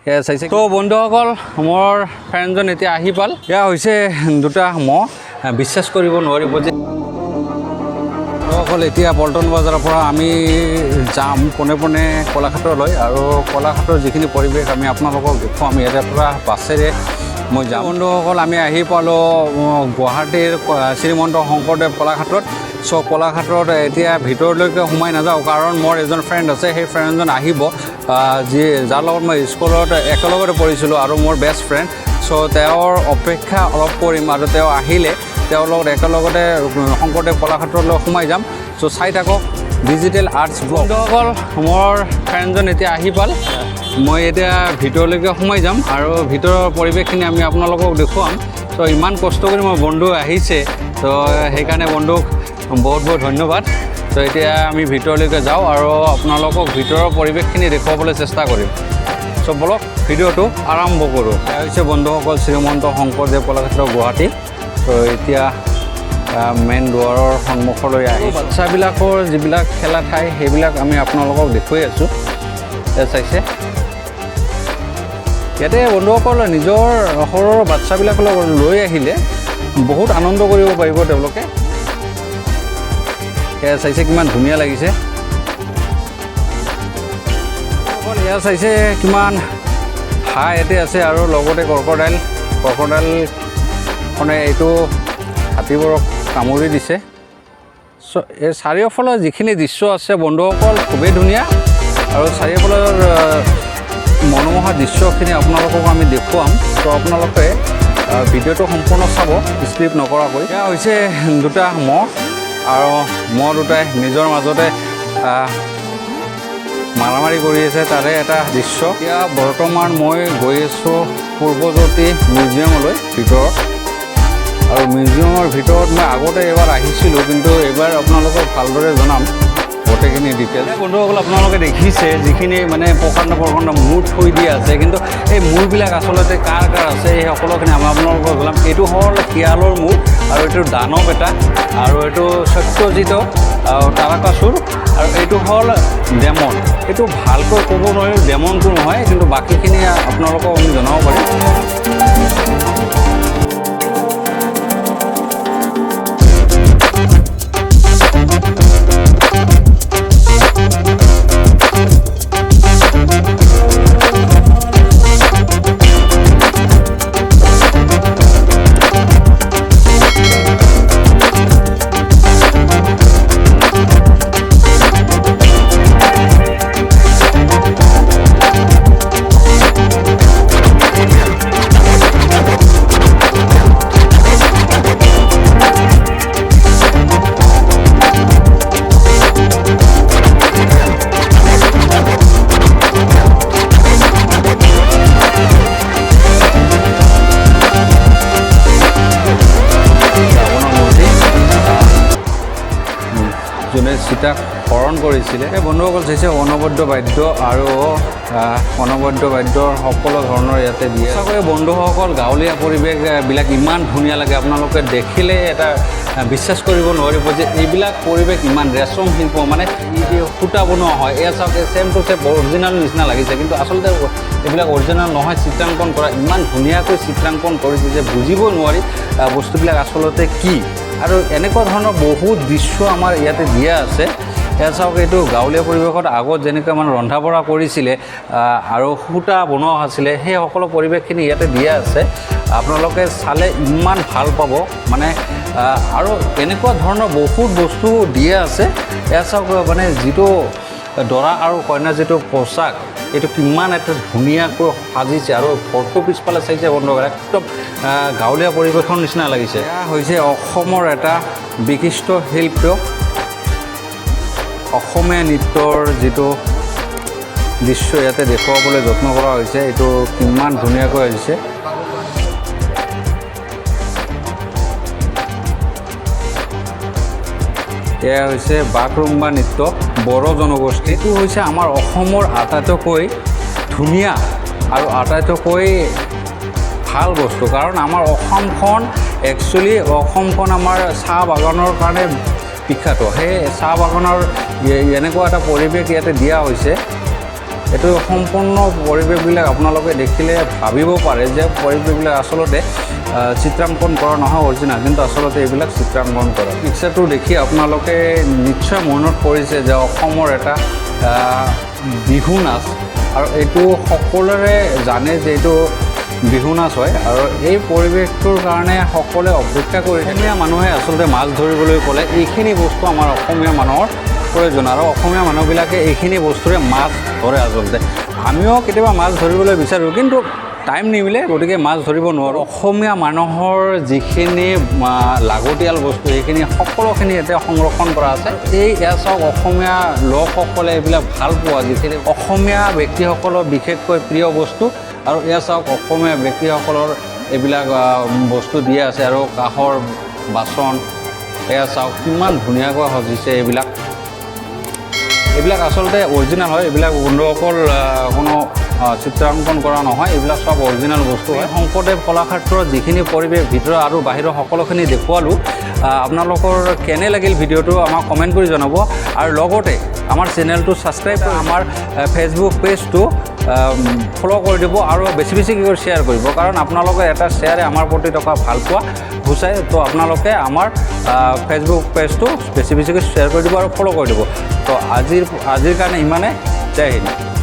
সেয়া চাইছে। তো বন্ধুসকল, মোৰ ফ্ৰেণ্ডজন এতিয়া আহি পাল। এয়া হৈছে দুটা ম'হ। বিশ্বাস কৰিব নোৱাৰিব যে বন্ধুসকল, এতিয়া পল্টন বজাৰৰ পৰা আমি যাম পোনে পোনে কলাক্ষেত্ৰলৈ আৰু কলাক্ষেত্ৰৰ যিখিনি পৰিৱেশ আমি আপোনালোকক দেখুৱাম। ইয়াৰে পৰা বাছেৰে মই যাম। বন্ধুসকল, আমি আহি পালোঁ গুৱাহাটীৰ শ্ৰীমন্ত শংকৰদেৱ কলাক্ষেত্ৰত। চ' কলাক্ষেত্ৰত এতিয়া ভিতৰলৈকে সোমাই নাযাওঁ, কাৰণ মোৰ এজন ফ্ৰেণ্ড আছে। সেই ফ্ৰেণ্ডজন আহিব, যি যাৰ লগত মই স্কুলত একেলগতে পঢ়িছিলোঁ আৰু মোৰ বেষ্ট ফ্ৰেণ্ড। চ' তেওঁৰ অপেক্ষা অলপ কৰিম আৰু তেওঁ আহিলে তেওঁৰ লগত একেলগতে শংকৰদেৱ কলাক্ষেত্ৰলৈ সোমাই যাম। চ' চাই থাকক ডিজিটেল আৰ্টছ ব্লগ। বন্ধুসকল, মোৰ ফ্ৰেণ্ডজন এতিয়া আহি পাল। মই এতিয়া ভিতৰলৈকে সোমাই যাম আৰু ভিতৰৰ পৰিৱেশখিনি আমি আপোনালোকক দেখুৱাম। চ' ইমান কষ্ট কৰি মোৰ বন্ধু আহিছে, ত' সেইকাৰণে বন্ধুক বহুত বহুত ধন্যবাদ। ত' এতিয়া আমি ভিতৰলৈকে যাওঁ আৰু আপোনালোকক ভিতৰৰ পৰিৱেশখিনি দেখুৱাবলৈ চেষ্টা কৰিম। চ' বলক, ভিডিঅ'টো আৰম্ভ কৰোঁ। এয়া হৈছে বন্ধুসকল, শ্ৰীমন্ত শংকৰদেৱ কলাক্ষেত্ৰ, গুৱাহাটী। ত' এতিয়া মেইন দুৱাৰৰ সন্মুখলৈ আহি বাচ্ছাবিলাকৰ যিবিলাক খেলা ঠাই, সেইবিলাক আমি আপোনালোকক দেখুৱাই আছোঁ। এয়া চাইছে, ইয়াতে বন্ধুসকল, নিজৰ সৰু সৰু বাচ্ছাবিলাকক লৈ আহিলে বহুত আনন্দ কৰিব পাৰিব তেওঁলোকে। এয়া চাইছে, কিমান ধুনীয়া লাগিছে। অকল এয়া চাইছে, কিমান হাঁহ ইয়াতে আছে আৰু লগতে ক্ৰক'ডাইল। ক্ৰক'ডাইলখনে এইটো হাতীবোৰক কামুৰি দিছে। চ' এই চাৰিওফালৰ যিখিনি দৃশ্য আছে বন্ধুসকল, খুবেই ধুনীয়া আৰু চাৰিওফালৰ মনোমোহা দৃশ্যখিনি আপোনালোকক আমি দেখুৱাম। ত' আপোনালোকে ভিডিঅ'টো সম্পূৰ্ণ চাব, স্কিপ নকৰাকৈ। এয়া হৈছে দুটা ম'হ আৰু ম'হ দুটাই নিজৰ মাজতে মাৰামাৰি কৰি আছে, তাৰে এটা দৃশ্য। এতিয়া বৰ্তমান মই গৈ আছোঁ পূৰ্বজ্যোতি মিউজিয়ামলৈ ভিতৰত। আৰু মিউজিয়ামৰ ভিতৰত মই আগতে এবাৰ আহিছিলোঁ, কিন্তু এইবাৰ আপোনালোকক ভালদৰে জনাম গোটেইখিনি ডিটেইলছ। বন্ধুসকল, আপোনালোকে দেখিছে যিখিনি মানে প্ৰকাণ্ড প্ৰকাণ্ড মূৰ থৈ দিয়া আছে, কিন্তু এই মূৰবিলাক আচলতে কাৰ কাৰ আছে, এই সকলোখিনি আমি আপোনালোকক জনাম। এইটো হ'ল শিয়ালৰ মূৰ আৰু এইটো দানৱ এটা আৰু এইটো সত্যজিত আৰু তাৰকাসুৰ আৰু এইটো হ'ল ডেমন। এইটো ভালকৈ ক'ব নোৱাৰিম ডেমনটো নহয়, কিন্তু বাকীখিনি আপোনালোকক আমি জনাব পাৰিম। ৰাৱণৰ মূৰ্তি, যোনে সীতাক হৰণ কৰিছিলে। এই বন্ধুসকল, চাইছে, অনবদ্য বাদ্য আৰু অনবদ্য বাদ্যৰ সকলো ধৰণৰ ইয়াতে দিয়ে। সঁচাকৈয়ে বন্ধুসকল, গাঁৱলীয়া পৰিৱেশবিলাক ইমান ধুনীয়া লাগে, আপোনালোকে দেখিলে এটা বিশ্বাস কৰিব নোৱাৰিব যে এইবিলাক পৰিৱেশ ইমান ৰেচম শিল্প, মানে এই যে সূতা বনোৱা হয়। এয়া চাওক, ছেম টু ছেম অৰিজিনেল নিচিনা লাগিছে, কিন্তু আচলতে এইবিলাক অৰিজিনেল নহয়, চিত্ৰাংকন কৰা। ইমান ধুনীয়াকৈ চিত্ৰাংকন কৰিছে যে বুজিব নোৱাৰি বস্তুবিলাক আচলতে কি। আৰু এনেকুৱা ধৰণৰ বহুত দৃশ্য আমাৰ ইয়াতে দিয়া আছে। এয়া চাওক, এইটো গাঁৱলীয়া পৰিৱেশত আগত যেনেকৈ মানে ৰন্ধা বঢ়া কৰিছিলে আৰু সূতা বনোৱা আছিলে, সেই সকলো পৰিৱেশখিনি ইয়াতে দিয়া আছে। আপোনালোকে চালে ইমান ভাল পাব মানে। আৰু এনেকুৱা ধৰণৰ বহুত বস্তু দিয়া আছে। এয়া চাওক, মানে যিটো দৰা আৰু কইনাৰ যিটো পোচাক, এইটো কিমান এটা ধুনীয়াকৈ সাজিছে। আৰু ঘৰটো পিছফালে চাইছে বন্ধুসকল, একদম গাঁৱলীয়া পৰিৱেশৰ নিচিনা লাগিছে। এয়া হৈছে অসমৰ এটা বিশিষ্ট শিল্প, অসমীয়া নৃত্যৰ যিটো দৃশ্য ইয়াতে দেখুৱাবলৈ যত্ন কৰা হৈছে। এইটো কিমান ধুনীয়াকৈ হৈছে। এয়া হৈছে বাগৰুম্বা নৃত্য, বড়ো জনগোষ্ঠী। এইটো হৈছে আমাৰ অসমৰ আটাইতকৈ ধুনীয়া আৰু আটাইতকৈ ভাল বস্তু, কাৰণ আমাৰ অসমখন, একচুৱেলি অসমখন আমাৰ চাহ বাগানৰ কাৰণে বিখ্যাত। সেই চাহ বাগানৰ এনেকুৱা এটা পৰিৱেশ ইয়াতে দিয়া হৈছে। এইটো সম্পূৰ্ণ পৰিৱেশবিলাক আপোনালোকে দেখিলে ভাবিব পাৰে যে পৰিৱেশবিলাক আচলতে চিত্ৰাংকন কৰা নহয়, অৰিজিনেল, কিন্তু আচলতে এইবিলাক চিত্ৰাংকন কৰা। পিকচাৰটো দেখি আপোনালোকে নিশ্চয় মনত পৰিছে যে অসমৰ এটা বিহু নাচ আৰু এইটো সকলোৰে জানে যে এইটো বিহু নাচ হয়। আৰু এই পৰিৱেশটোৰ কাৰণে সকলোৱে অপেক্ষা কৰি থাকে। অসমীয়া মানুহে আচলতে মাছ ধৰিবলৈ ক'লে এইখিনি বস্তু আমাৰ অসমীয়া মানুহৰ প্ৰয়োজন আৰু অসমীয়া মানুহবিলাকে এইখিনি বস্তুৰে মাছ ধৰে। আচলতে আমিও কেতিয়াবা মাছ ধৰিবলৈ বিচাৰোঁ, কিন্তু টাইম নিমিলে, গতিকে মাছ ধৰিব নোৱাৰোঁ। অসমীয়া মানুহৰ যিখিনি লাগতিয়াল বস্তু, সেইখিনি সকলোখিনি ইয়াতে সংৰক্ষণ কৰা আছে। এই এয়া চাওক, অসমীয়া লোকসকলে এইবিলাক ভাল পোৱা যিখিনি অসমীয়া ব্যক্তিসকলৰ বিশেষকৈ প্ৰিয় বস্তু। আৰু এয়া চাওক, অসমীয়া ব্যক্তিসকলৰ এইবিলাক বস্তু দিয়া আছে আৰু কাঁহৰ বাচন। এয়া চাওক, কিমান ধুনীয়াকৈ সজিছে এইবিলাক। এইবিলাক আচলতে অৰিজিনেল হয়। এইবিলাক বন্ধুসকল, কোনো চিত্ৰাংকন কৰা নহয়, এইবিলাক চব অৰিজিনেল বস্তু হয়। শংকৰদেৱ কলাক্ষেত্ৰৰ যিখিনি পৰিৱেশ, ভিতৰৰ আৰু বাহিৰৰ সকলোখিনি দেখুৱালোঁ। আপোনালোকৰ কেনে লাগিল ভিডিঅ'টো আমাক কমেণ্ট কৰি জনাব আৰু লগতে আমাৰ চেনেলটো ছাবস্ক্ৰাইব কৰি আমাৰ ফেচবুক পেজটো ফ'ল' কৰি দিব আৰু বেছি বেছিকৈ শ্বেয়াৰ কৰিব, কাৰণ আপোনালোকে এটা শ্বেয়াৰে আমাৰ প্ৰতি থকা ভালপোৱা সূচায়। তো আপোনালোকে আমাৰ ফেচবুক পেজটো বেছি বেছিকৈ শ্বেয়াৰ কৰি দিব আৰু ফ'ল' কৰি দিব। তো আজিৰ কাৰণে ইমানে। জয় হিন্দ।